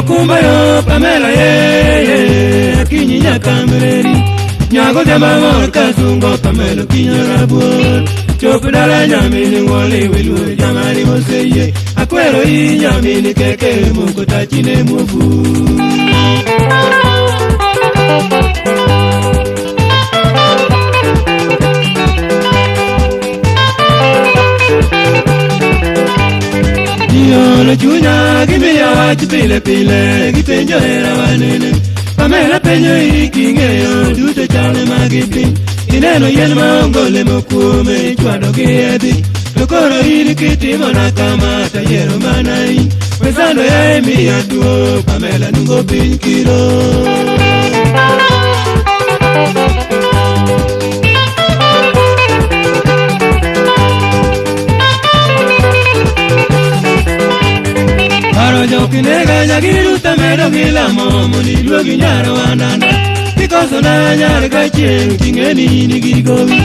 Okumba yo Pamela ye akinyi nyakamreri nyago jama mor kasungo Pamela kinyo rabuor chop dala nyamini ng'woli wiluor jamani moseyie akwero i nyamini keke moko tachine muofu. Olo chunya gimiyo wach pile pile gipenjo hera wanene Pamela penjo iking'eyo duto chal magi piny ineno yien maonge olemo kuome ichwado gi e dhich to koro in kitimona kama tayiero mana in wesando yaye miya tuo Pamela nungo piny kiro. Jokinega nyagiruta medo gi lamo mondo iduogi nyar wananda kikoso na nyar kachieng' ting'e ni in gi gowi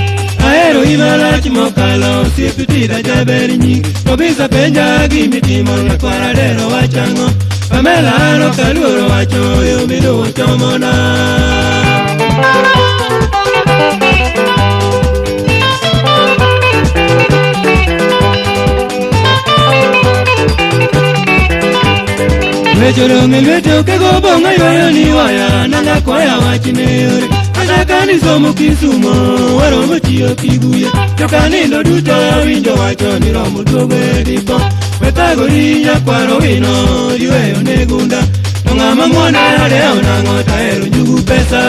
ahero i malach mokalo osiep tida jaber nying Robisa penja gimitimo nyakwara dero wachang'o Pamela an ok aluoro wacho yo miluwo chomona. Wecho dong' e lwete okego bong'a ywayo ni waya nanga kwaya wachne yore kata kanisomo Kisumo waromo tiyo Kibuye to kanindo duto awinjo wacho ni romo duogo e dipo wethagori nyakwaro wino iweyo ne gunda to ng'ama ng'won adewo nang'o tahero njugu pesa.